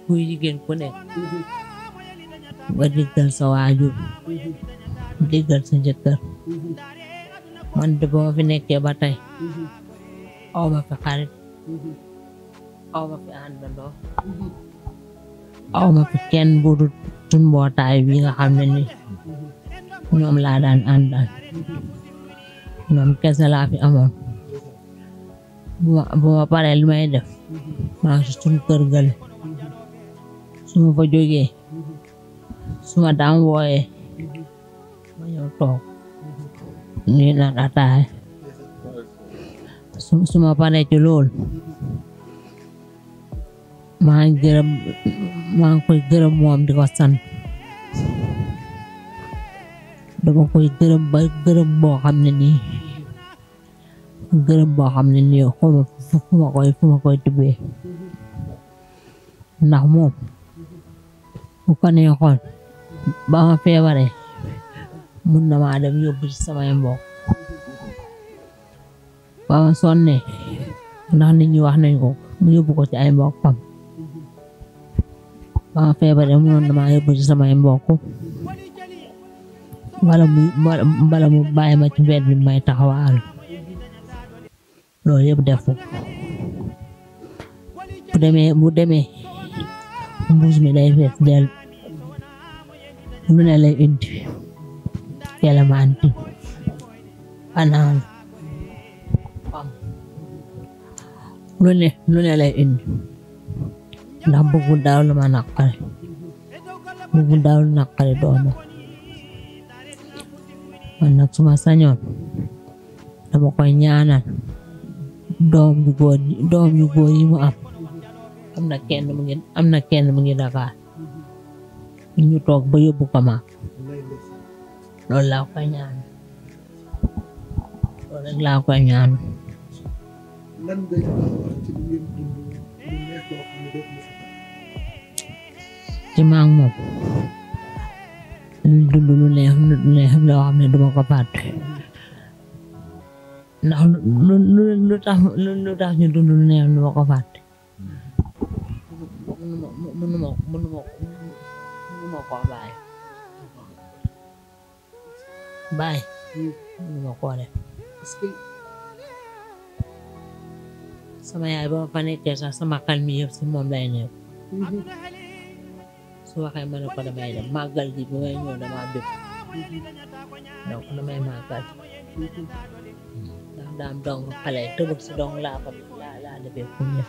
kuy jigéen ku nekk nga diggal sa waajur diggal sa jëkkër man de ba ma fi nekkee ba tey aw ma fi xarit aw ma fi àndandoo aw ma fi kenn bu dul suñ mbootaay bi nga xam ne ni ñoom laa daan àndal ñoom kese laa fi amoon bu ma paree li may def maa ngi suñ kër gale su ma fa jógee su ma daan wooyee ma ñëw toog ñuy naan ataay su ma paree ci lool maa ngi koy gërëm moom di ko sant dama koy gërëm ba gërëm boo xam ne nii xuma fu ma koy tibbee ndax moom bu ko neexoon ba ma feebaree mun na maa dem yóbbu ci samay mbokk ba ma sonnee ndax nit ñi wax nañ ko mu yóbbu ko ci ay mbokkam ba ma feebaree munoon na maa yóbbu ci samay mbokk bala mu bàyyi ma ci mbedd bi may taxawaalu loolu yëpp defu bu demee mbuus mi day fees del lu ne lay indi kelemanti banaan pam lu ne lay indi ndax bëggul daaw lu ma naqari bëggul daaw lu naqari dooma man nag suma sañoon dama koy ñaanal doom yu góor yi mu am na kenn mu ngi Dakar ñu toog ba yóbbu ko ma loolu laa koy ñaan loolu rek laa koy ñaan ci maag moom lu dund lu neex loo xam ne duma ko fàtte ndax lu tax ñu dund lu neex duma ko fàtte mënuma koo bàyyi mënuma koo def sama yaay ba ma fa nekkee sax sama xel mi yëpp si moom lay nekk su waxee ma ne ko damay dem màggal gi bi may ñëw dama bépp donc damay màggal ndax daam dong xale tëbëg si dong laa defee fu ñëw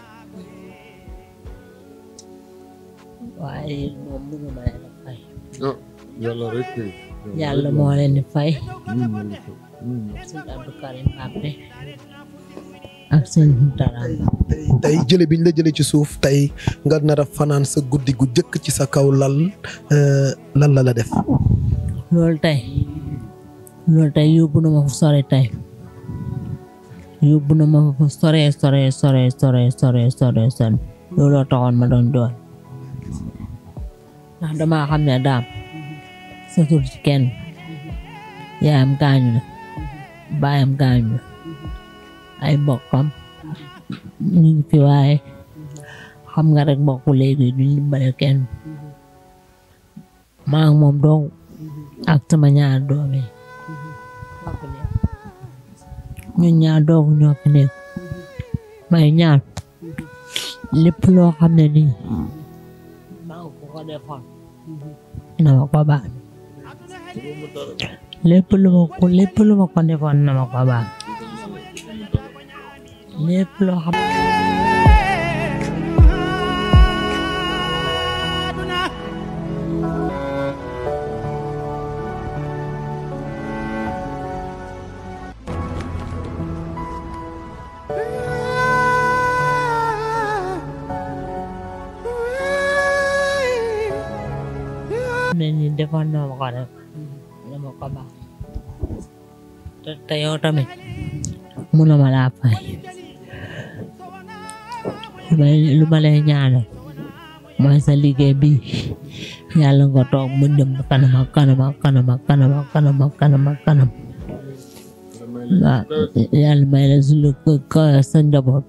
waaye moom mënuma leen a fay. ah yàlla rek kay. yàlla moo leen di fay. sëñ Abdou Karim Pape ak sëñ Taramba. tey jële biñ la jële ci suuf tey nga nar a fanaan sa guddi gu jëkk ci sa kaw lal lan la def. loolu tey yóbbu na ma fu sore tey yóbbu na ma fu sore looloo taxoon ma doon doon ndax damaa xam ne daam satul ci kenn yaayam gaañu na baayam gaañu na ay mbokkam ñu ngi fi waaye xam nga rek mbokku léegi duñ dimbale kenn maa ngi moom dong ak sama ñaar doom yi ñun ñaar dong ñoo fi nekk may ñaan lépp loo xam ne nii maa ngi ko defoon na ma ko baal lépp lu ma ko defoon na ma ko baal lépp loo xam ne ni defoon na ma ko def na ma ko baal te yow tamit mënuma laa fay lu ma lay ñaanal mooy sa liggéey bi yàlla nga toog mu dem kanam waaw yàlla may la su ko sa njaboot.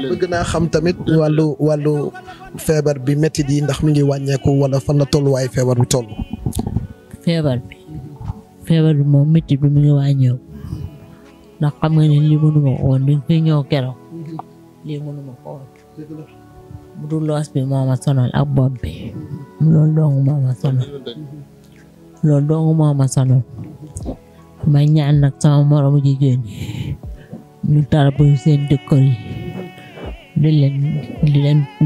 bëgg naa xam tamit wàllu feebar bi métit yi ndax mi ngi wàññeeku wala fan la tolluwaay feebar bi toll. feebar bi moom métit bi mi ngi wàññeeku ndax xam nga ne lii mënuma ko woon dañ fi ñëw keroog lii mënuma ko woon bu dul loos bi moo ma sonal ak bopp bi loolu dong moo ma sonal may ñaan nag sama moromu jigéen ñu tarbu seen dëkkër yi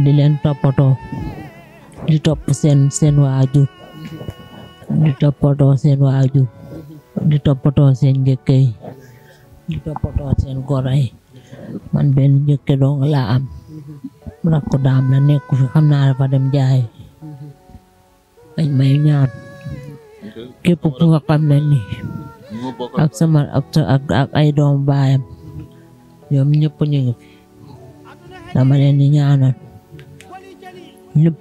di leen toppatoo di topp seen waajur di toppatoo seen waajur di toppatoo seen njëkk yi di toppatoo seen goro yi man benn njëkk dong laa am rakku daam la nekku fi xam naa dafa dem jaay dañ may ñaan képp ku nga xam ne ni ak sama ak ay doom baayam ñoom ñëpp ñu ngi fi dama leen di ñaanal lépp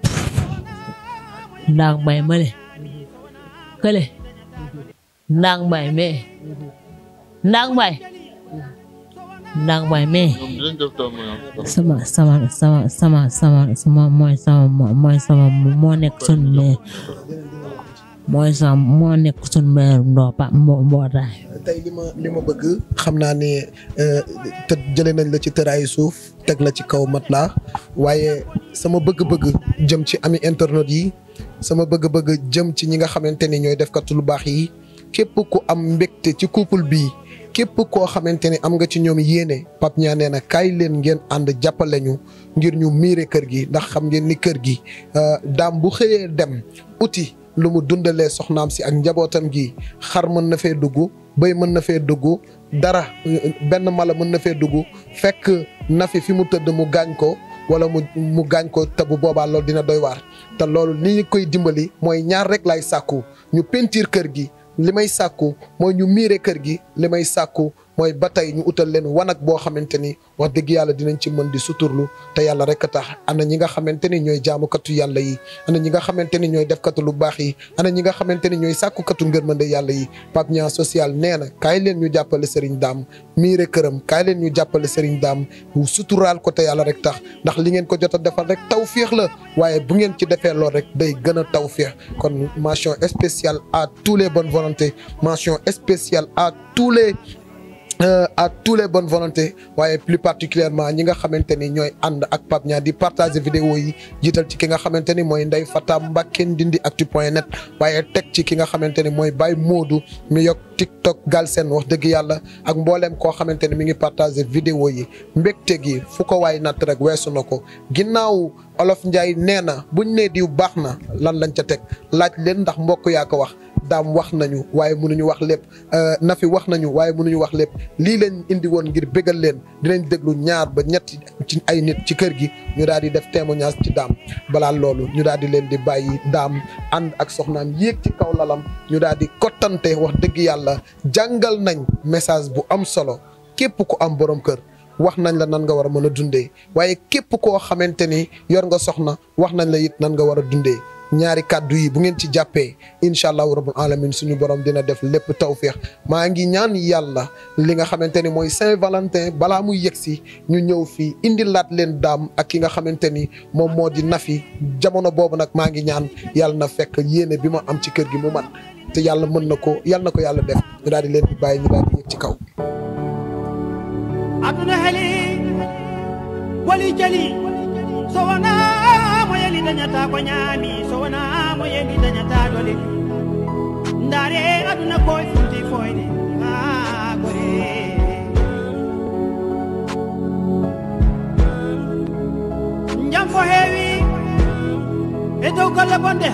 ndax mbay male kële ndax mbay mee sama moo nekk sun mee moo nekk sun mee mbootaay. tey li ma bëgg xam naa ne te jëlee nañ la ci tëraayu suuf teg la ci kaw matelas waaye sama bëgg-bëgg jëm ci ami internet yi sama bëgg-bëgg jëm ci ñi nga xamante ni ñooy defkat lu baax yi képp ku am mbégte ci couple bi képp koo xamante ni am nga ci ñoom yéene Pape Niang nee na kaay leen ngeen ànd jàppale ñu ngir ñu miire kër gi ndax xam ngeen ni kër gi daam bu xëyee dem uti lu mu dundalee soxnaam si ak njabootam gi xar mën na fee dugg bëy mën na fee dugg dara benn mala mën na fee dugg fekk Nafi fi mu tëdd mu gaañ ko wala mu gaañ ko te bu boobaa loolu dina doy waar te loolu ni ñu koy dimbali mooy ñaar rek lay sàkku ñu pentiir kër gi li may sàkku mooy ñu miire kër gi li may sàkku mooy ba tey ñu utal leen wanag boo xamante ni wax dëgg yàlla dinañ ci mën di suturlu te yàlla rek a tax ana ñi nga xamante ni ñooy jaamukatu yàlla yi ana ñi nga xamante ni ñooy defkatu lu baax yi ana ñi nga xamante ni ñooy sàkkukatu ngërmande yàlla yi Pape Niang social nee na kaay leen ñu jàppale Serigne Dame miire këram kaay leen ñu jàppale Serigne Dame suturaal ko te yàlla rek tax ndax li ngeen ko jot a defal rek tawféex la waaye bu ngeen ci defee lool rek day gën a tawféex kon mention spéciale à tous les bonnes volontés mention spéciale à tous les à tous les bonnes volontés waaye plus particulièrement ñi nga xamante ni ñooy ànd ak Pape Niang di partager vidéo yi jiital ci ki nga xamante ni mooy Ndeye Fata Mbacké ndindiactu.net waaye teg ci ki nga xamante ni mooy Baye Modou mi yokk TikTok Galsen wax dëgg yàlla ak mbooleem koo xamante ni mi ngi partager vidéo yi mbégte gi fu ko waay natt rek weesu na ko ginnaaw Olof Ndiaye nee na buñ nee diw baax na lan lañ ca teg laaj leen ndax mbokk yaa ko wax daam wax nañu waaye mënuñu wax lépp Nafi wax nañu waaye mënuñu wax lépp lii leen indi woon ngir bégal leen dinañ déglu ñaar ba ñetti ci ay nit ci kër gi ñu daal di def témoignage ci daam balaa loolu ñu daal di leen di bàyyi daam ànd ak soxnaam yéeg ci kaw lalam ñu daal di kottante wax dëgg yàlla jàngal nañ message bu am solo képp ku am borom kër wax nañ la nan nga war a mën a dundee waaye képp koo xamante ni yor nga soxna wax nañ la it nan nga war a dundee ñaari kàddu yi bu ngeen ci jàppee incha allahu rabbul alamin suñu borom dina def lépp tawféex maa ngi ñaan yàlla li nga xamante ni mooy Saint-Valentin balaa muy yegsi ñu ñëw fii indilaat leen daam ak ki nga xamante ni moom moo di Nafi jamono boobu nag maa ngi ñaan yàlla na fekk yéene bi ma am ci kër gi mu mat te yàlla mën na ko yàlla def ñu daal di leen di bàyyi ñu daal di yëg ci kaw. aduna heli wali jali so wana mo yeli dañata ko ñaami so wana mo yeli dañata dole ndare aduna koy funti foyde ha gore njam fo heewi e dow golle bonde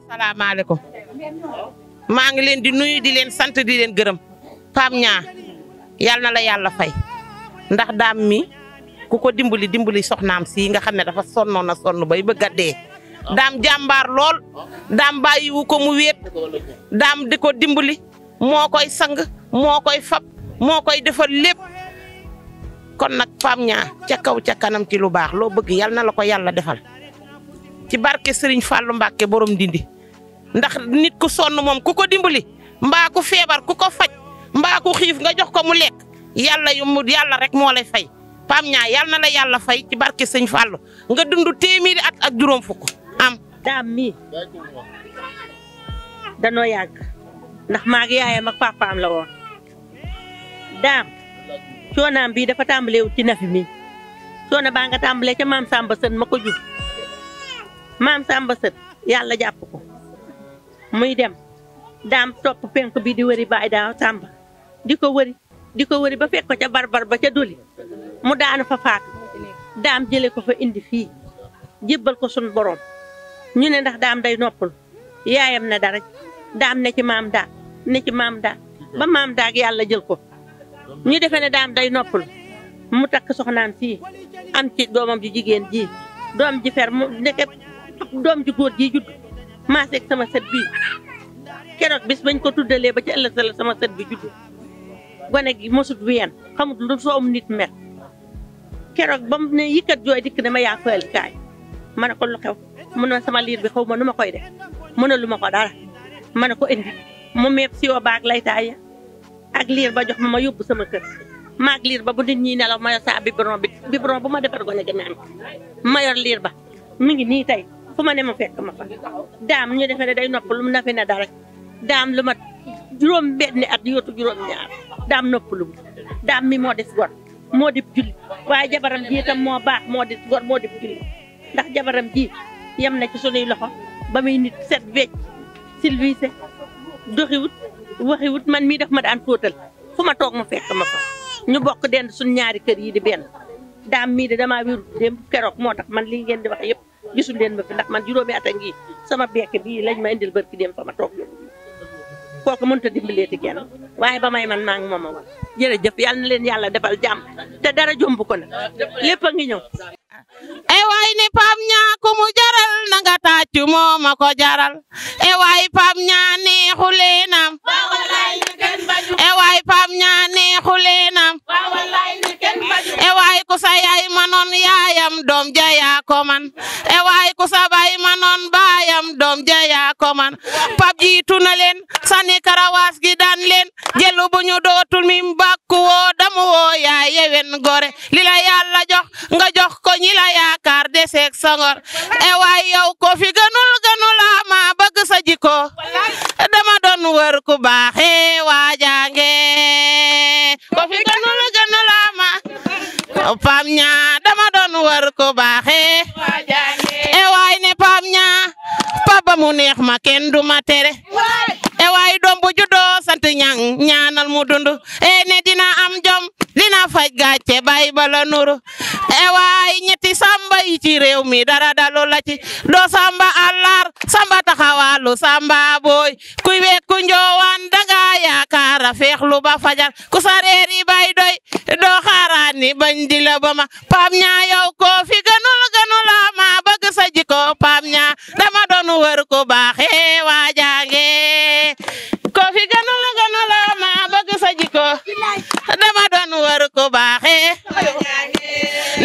asalaamaaleykum maa ngi leen di nuyu di leen sant di leen gërëm Pape Niang yàlla na la yàlla fay ndax daam mi ku ko dimbali soxnaam si nga xam ne dafa sonnoon na sonn bay bëgg a dee daam jàmbaar lool daam bàyyiwu ko mu wéet daam di ko dimbali moo koy sang moo koy fab moo koy defal lépp kon nag Pape Niang ca kaw ca kanam ci lu baax loo bëgg yal na la ko yàlla defal ci barke Serigne Fallou Mbacké borom Ndindi ndax nit ku sonn moom ku ko dimbali mbaa ku feebar ku ko faj mbaa ku xiif nga jox ko mu lekk yàlla rek moo lay fay Pape Niang yal na la yàlla fay ci barke Sëñ Fallou nga dund téeméeri at ak juróom fukk am. daam mi danoo yàgg ndax maa ngi yaayam ak papaam la woon daam coonaam bii dafa tàmbalee ci Nafi mi coona baa nga tàmbalee ca maam Samba Sën ma ko jur maam Samba Sën yàlla jàpp ko muy dem daam topp penk bi di wëri baay daaw Samba di ko wëri ba fekk ko ca barbar ba ca doli mu daanu fa faatu daam jële ko fa indi fii jébbal ko sun borom ñu ne ndax daam day noppal yaayam ne dara daam ne ci maam daa ba maam daag yàlla jël ko ñu defe ne daam day noppal mu takk soxnaam sii am ci doomam ji jigéen ji doom ji fer mu nekk doom ji góor ji judd maaseeg sama sët bii keroog bis bañ ko tuddalee ba ci ëllëg la sama sët bi judd gone gi mosut ween xamut lu soom nit mer keroog ba mu ne yëkkat jooy dikk ne ma yaa fayal kaay ma ne ko lu xew mu ne sama liir bi xaw ma nu ma koy def mu ne lu ma ko dara ma ne ko indi mu meeb si yoo baag laytaaya ak liir ba jox ma yóbbu sama kër maag liir ba bu nit ñi nelaw ma yor saa biberon bu ma defar gone gi naan ma yor liir ba mi ngi nii tey fu ma ne ma fekk ma fa daam ñu defe ne day nopp lu mu Nafi ne dara daam lu ma juróom benni at yootu juróom ñaar daam noppalu daam mi moo des gor moo dib julli waaye jabaram ji itam moo baax moo des gor moo dib julli ndax jabaram ji yem na ci sunuy loxo ba muy nit set wecc silvise doxiwut waxiwut man mii daf ma daan fóotal fu ma toog ma fekk ma fa ñu bokk dend suñ ñaari kër yi di benn daam mii de damaa wéru dem keroog moo tax man lii ngeen di wax yëpp gisul leen ma fi ndax man juróomi at a ngi sama bekk bii lañ ma indil barki dem fa ma toog kooku mënut a dimbaleeti kenn waaye ba may man maa ngi moom a war jërëjëf yal na leen yàlla defal jàmm te dara jomb ko nag lépp a ngi ñëw. e waay ni Pape Niang ku mu jaral na nga tàccu moo ma ko jaral e waay Pape Niang neexu leenam e waay Pape Niang neexu leenam e waay ku sa yaay manoon yaayam doom ja yaa ko man e waay ku sa baay manoon baayam doom ja yaa ko man Pape jiitu na leen sani karawaas gi daan leen jëlu bu ñu dootul mi mbàkku woo damu woo yaa yewen gore li la yàlla jox nga jox ko ñi la yaakaar deseeg sangor e waay yow ko fi gënul ma bëgg sa jikko dama doon wër ku baaxe waajange ko ko baaxee e waay ne Pape Niang papa mu neex ma kenn du ma tere e waay doom bu juddoo sant Niang ñaanal mu dund e ne dina am jom dina faj gàcce bay bala nuru e waay ñetti samba yi ci réew mi dara dalu la ci doo samba allar samba taxawalu samba boy kuy wekku njoowaan danga yaakaara feexlu ba fajar ku sa reeri bay doy doo xaaraani bañ di la ba ma Pape Niang yow ko fi gënul ma bëgg sa jikko Pape Niang dama doon wër ko baaxee waajange ko fi gënul ma bëgg sa jikko dama doon wër ko baaxee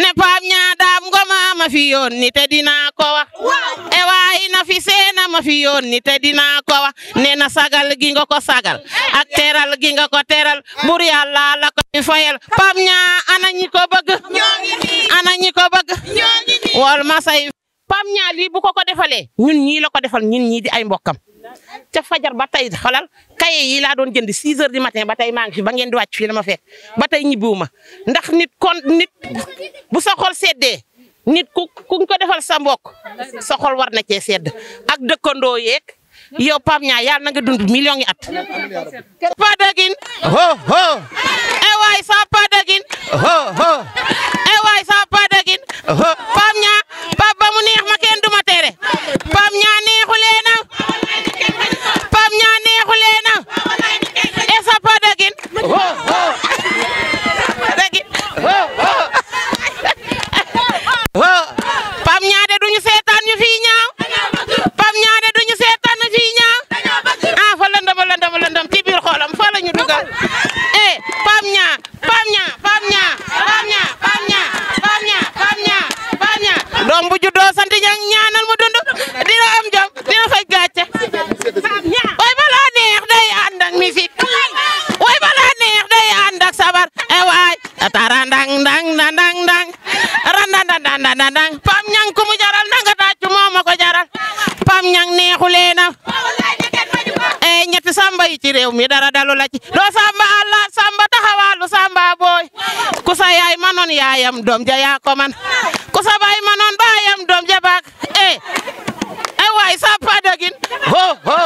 ne Pape Niang daam ngoma ma fi yónni te dinaa ko wax e waay na fi seena ma fi yónni te dinaa ko wax nee na sagal gi nga ko sagal ak teral gi nga ko teral bur Yàlla la ko fi fayal Pape Niang ana ñi ko bëgg ana ñi ko bëgg wol ma say Pape Niang lii bu ko defalee ñun ñii la ko defal ñun ñii di ay mbokkam ca fajar ba tey xolal kaye yi laa doon jënd 6 heures du matin ba tey maa ngi fi ba ngeen di wàcc fii la ma fekk ba tey ñibbiwuma ndax nit bu sa xol seddee nit ku ko defal sa mbokk sa xol war na cee sedd ak dëkkandoo yeeg yow Pape Niang yàlla na nga dund millions yi at padagin ho ho e waay sa padagin ho ho e waay sa padagin ho Pape Niang Pape ba mu neex ma kenn du ma tere Pape Niang neexulee na Pape Niang neexulee na e sa padagin ho ho padagin ho ho ho Pape Niang de duñu seetaan ñu fii ñaaw Pape Niang de duñu seetaan ñu fii ñaaw ah fa lëndëm ci biir xolam fa la ñu dugal eh Pape Niang doom bu juddoo sant Niang ñaanal mu dund dina am jom dina faj gàcce way bala neex day ànd ak musique way bala neex day ànd ak sabar e waay tarandang dang dang dang randandandandandang Pape Niang ku mu jaral nanga tàccu moo ma ko jaral Pape Niang neexulee na e ñetti samba yi ci réew mi dara dalu la ci doo samba Allah samba taxawalu samba boy ku sa yaay manoon yaayam doom ja yaa ko man ku sa baay manoon baayam doom ja baak e waay sa padagin ho ho